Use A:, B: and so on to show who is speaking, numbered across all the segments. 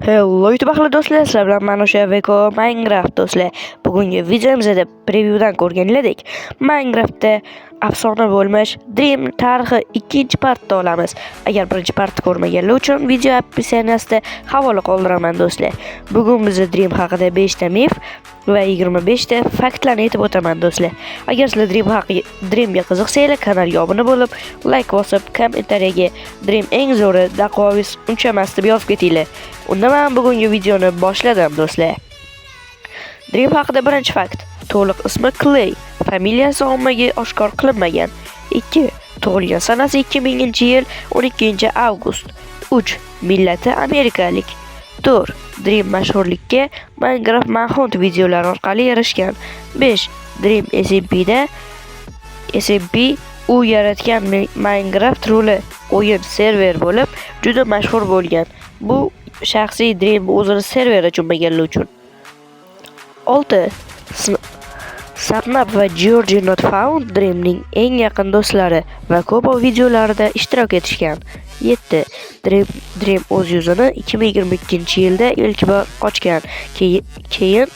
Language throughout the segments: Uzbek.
A: Hello YouTube ahli do'stlar, sizlar bilan men o'sha Veko Minecraft do'stlar. Bugungi videomizda previewdan ko'rganlaridek, Minecraftda afsona bo'lmish Dream tarixi ikkinchi partda olamiz. Agar birinchi partni ko'rmaganlar uchun video описание sida havola qoldiraman do'stlar. Bugun biz Dream haqida 5 ta mif va 25 ta faktlarni aytib o'taman do'stlar. Agar sizlar Dream haqi Dreamga qiziqsanglar, kanalga obuna bo'lib, like bosib, kommentariyaga "Dream eng zo'ri, Daqovis uncha emas" deb yozib ketinglar. Unda men bugungi videoni boshladim do'stlar. Dream haqida birinchi fakt. To'liq ismi Clay, familiyasi ommaga oshkor qilinmagan. 2. Tug'ilgan sanasi 2000-yil 12-avgust. 3. Millati amerikalik. 4. Dream mashhurlikka Minecraft Manhunt videolari orqali erishgan. 5. Dream SMP'da SMP u yaratgan Minecraft ruli o'yin server bo'lib, juda mashhur bo'lgan. Bu shaxsiy Dream o'zini serveri tushunmaganlar uchun. 6. Sapnap va Georgie Not Found Dreamning eng yaqin do'stlari va ko'p videolarida ishtirok etishgan. 7. Dream o'z yuzini 2022-yilda ilk bor ochgan. Keyin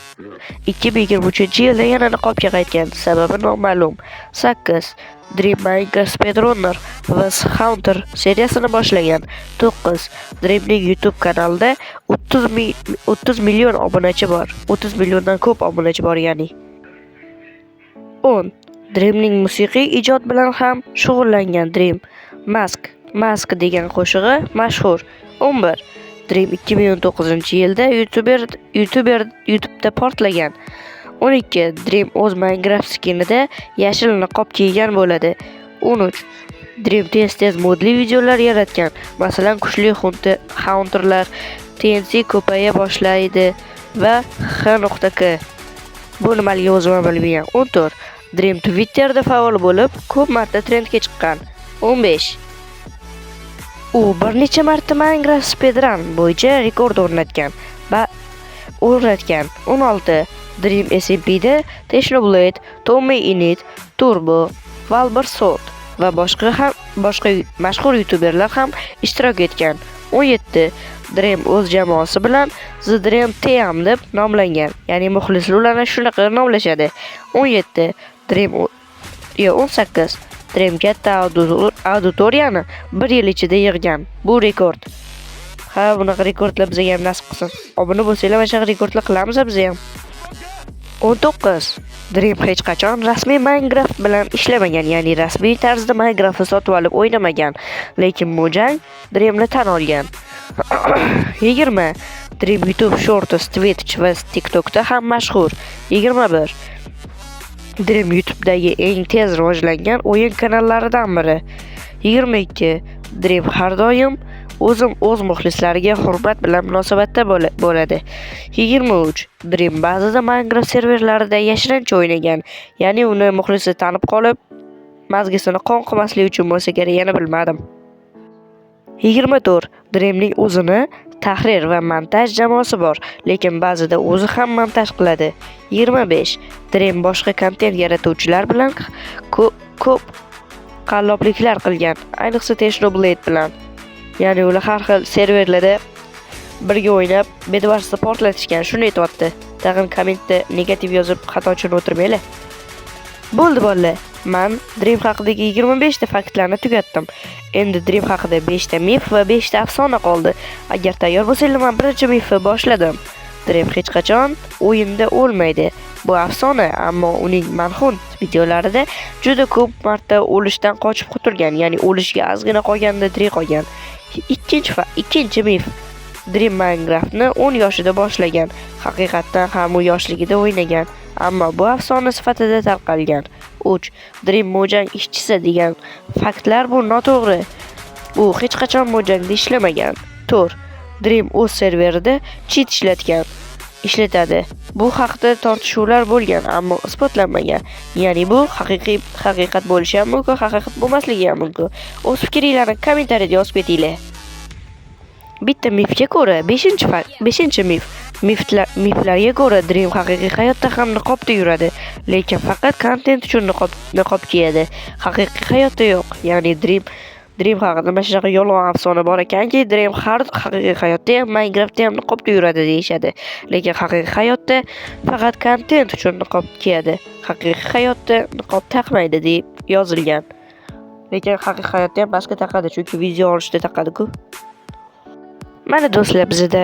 A: 2023-yilda yana niqobga qaytgan. Sababi noma'lum. 8. Dream Minecraft Speedrunner va Hunter seriyasini boshlagan. 9. Dreamning YouTube kanalida 30 ming 30 million obunachi bor. 30 milliondan ko'p obunachi bor ya'ni. 10. Dreamning musiqiy ijod bilan ham shug'ullangan. Dream Mask Mask degan qo'shig'i mashhur. 11. Dream 2019-yilda YouTuber YouTube'da portlagan. 12. Dream o'z Minecraft skinida yashil niqob kiygan bo'ladi. 13. Dream tez-tez modli videolar yaratgan. Masalan, kuchli hunterlar, TNT ko'paya boshlaydi va H.K. Bu nimaligi o'zim ham bilmayman. 14. Dream Twitterda faol bo'lib, ko'p marta trendga chiqqan. 15. U bir necha marta Minecraft speedrun bo'yicha rekord o'rnatgan. Va o'rnatgan. 16. Dream SMP'da Technoblade, Tommy Init, Turbo, Valbersot va boshqa mashhur youtuberlar ham ishtirok etgan. 17. Dream o'z jamoasi bilan The Dream Team deb nomlangan. Ya'ni muxlislar ularni shunaqa nomlashadi. 17. Dream yo 18. Dream katta auditoriyani bir yil ichida yig'gan. Bu rekord. Ha, bunaqa rekordlar bizga ham nasib qilsin. Obuna bo'lsanglar, mana shunaqa rekordlar qilamiz biz ham. 19. Dream hech qachon rasmiy Minecraft bilan ishlamagan, ya'ni rasmiy tarzda Minecraftni sotib olib o'ynamagan. Lekin Mojang Dreamni tan olgan. 20. Dream YouTube Shorts, Twitch va TikTokda ham mashhur. 21. Dream YouTube'dagi eng tez rivojlangan o'yin kanallaridan biri. 22. Dream har doim o'z muxlislariga hurmat bilan munosabatda bo'ladi. 23. Dream ba'zida Minecraft serverlarida yashirincha o'ynagan, ya'ni uni muxlisi tanib qolib, mazgisini qon qilmaslik uchun bo'lsa kerak, yana bilmadim. 24. Dreamning o'zini tahrir va montaj jamoasi bor, lekin ba'zida o'zi ham montaj qiladi. 25. Dream boshqa kontent yaratuvchilar bilan ko'p qallobliklar qilgan, ayniqsa Technoblade bilan. Ya'ni ular har xil serverlarda birga o'ynab, Bedwars'da portlatishgan, shuni aytyapti. Tag'in kommentda negativ yozib xato tushunib o'tirmanglar. Bo'ldi bolalar. Man Dream haqidagi 25 ta faktlarni tugatdim. Endi Dream haqida 5 ta mif va 5 ta afsona qoldi. Agar tayyor bo'lsanglar, men birinchi mifni boshladim. Dream hech qachon o'yinda o'lmaydi. Bu afsona, ammo uning Manhunt videolarida juda ko'p marta o'lishdan qochib qutulgan, ya'ni o'lishga ozgina qolganda tirik qolgan. Ikkinchi mif. Dream Minecraftni 10 yoshida boshlagan. Haqiqatdan ham u yoshligida o'ynagan, ammo bu afsona sifatida tarqalgan. 3. Dream Mojang ishchisi degan faktlar bu noto'g'ri. U hech qachon Mojangda ishlamagan. 4. Dream o'z serverida cheat ishlatgan. Ishlatadi. Bu haqda tortishuvlar bo'lgan, ammo isbotlanmagan. Ya'ni bu haqiqiy haqiqat bo'lishi ham mumkin, haqiqat bo'lmasligi ham mumkin. O'z fikringlarni kommentariyada yozib ketinglar. Bitta mifga ko'ra, 5-fakt, 5-mif. Miflarga ko'ra Dream haqiqiy hayotda ham niqobda yuradi, lekin faqat kontent uchun niqob kiyadi. Haqiqiy hayotda yo'q. Ya'ni Dream Dream haqida mana shunaqa yolg'on afsona bor ekanki, Dream har haqiqiy hayotda ham, Minecraftda ham niqobda yuradi deyishadi. Lekin haqiqiy hayotda faqat kontent uchun niqob kiyadi. Haqiqiy hayotda niqob taqmaydi deb yozilgan. Lekin haqiqiy hayotda ham maska taqadi, chunki video olishda taqadi-ku. Mana do'stlar, bizda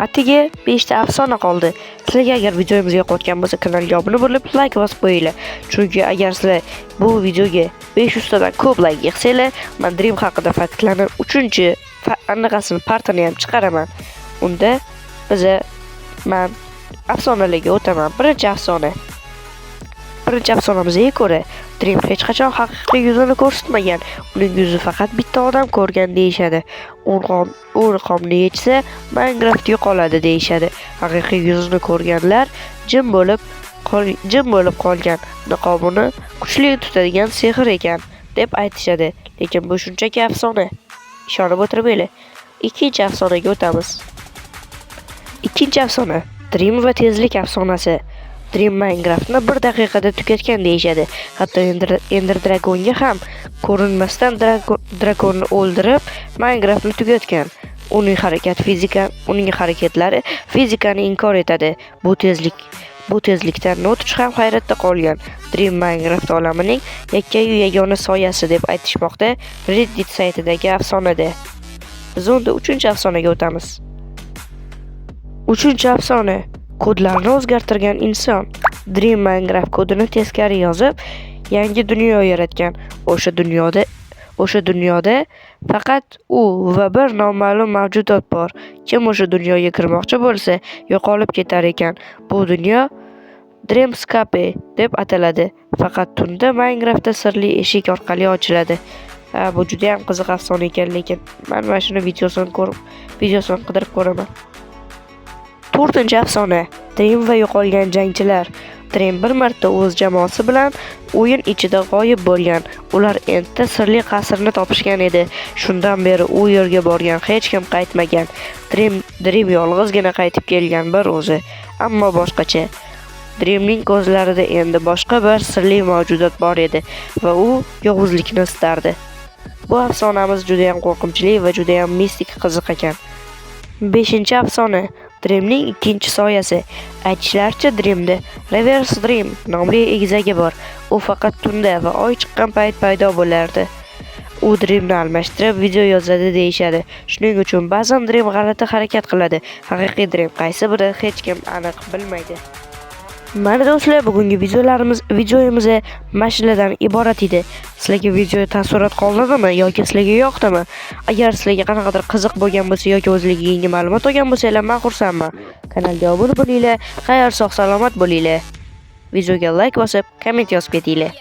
A: atigi 5 ta afsona qoldi. Sizlarga agar videomiz yoqayotgan bo'lsa, kanalga obuna bo'lib, like bosib qo'yinglar. Chunki agar sizlar bu videoga 500 tadan ko'p like yig'sanglar, men Dream haqida faktlarni 3-chi anaqasini, partini ham chiqaraman. Unda biza men afsonalarga o'taman. Birinchi afsona. Birinchi afsonamizga ko'ra, Dream hech qachon haqiqiy yuzini ko'rsatmagan. Uning yuzi faqat bitta odam ko'rgan deyishadi. U niqobni yechsa, Minecraft yo'qoladi deyishadi. Haqiqiy yuzini ko'rganlar jim bo'lib qolgan. Niqobini kuchli tutadigan sehr ekan deb aytishadi. Lekin bu shunchaki afsona. Ishonib o'tirmanglar. Ikkinchi afsonaga o'tamiz. Ikkinchi afsona Dream va tezlik afsonasi. Dream Minecraftni bir daqiqada tugatgan deyishadi. Hatto Ender Dragonga ham ko'rinmasdan dragonni o'ldirib, Minecraftni tugatgan. Uning harakatlari fizikani inkor etadi. Bu tezlikdan Notch ham hayratda qolgan. Dream Minecraft olamining yakkayu yagona soyasi deb aytishmoqda Reddit saytidagi afsonada. Biz unda uchinchi afsonaga o'tamiz. Uchinchi afsona: kodlarni o'zgartirgan inson. Dream Minecraft kodini teskari yozib, yangi dunyo yaratgan. O'sha dunyoda faqat u va bir noma'lum mavjudot bor. Kim o'sha dunyoga kirmoqchi bo'lsa, yo'qolib ketar ekan. Bu dunyo Dreamscape deb ataladi. Faqat tunda Minecraftda sirli eshik orqali ochiladi. Ha, bu juda ham qiziq afsona ekan, lekin men mana shuni videosini ko'rib, videosini qidirib ko'raman. To'rtinchi afsona: Dream va yo'qolgan jangchilar. Dream bir marta o'z jamoasi bilan o'yin ichida g'oyib bo'lgan. Ular Endda sirli qasrni topishgan edi. Shundan beri u yerga borgan hech kim qaytmagan. Dream yolg'izgina qaytib kelgan, bir o'zi. Ammo boshqacha. Dreamning ko'zlarida endi boshqa bir sirli mavjudot bor edi va u yovuzlikni istardi. Bu afsonamiz juda ham qo'rqinchli va juda ham mistik, qiziq ekan. Beshinchi afsona: Dreamning ikkinchi soyasi. Aytishlaricha, Dreamda Reverse Dream nomli egizagi bor. U faqat tunda va oy chiqqan payt paydo bo'lardi. U Dreamni almashtirib video yozadi deyishadi. Shuning uchun ba'zan Dream g'alati harakat qiladi. Haqiqiy Dream qaysi biri, hech kim aniq bilmaydi. Mana do'stlar, bugungi videomiz mana shulardan iborat edi. Sizlarga video taassurot qoldirdimi yoki sizlarga yoqdimi? Agar sizlarga qanaqadir qiziq bo'lgan bo'lsa yoki o'zlariga yangi ma'lumot olgan bo'lsanglar, men xursandman. Kanalga obuna bo'linglar, xayr, sog' salomat bo'linglar. Videoga like bosib, komment yozib ketinglar.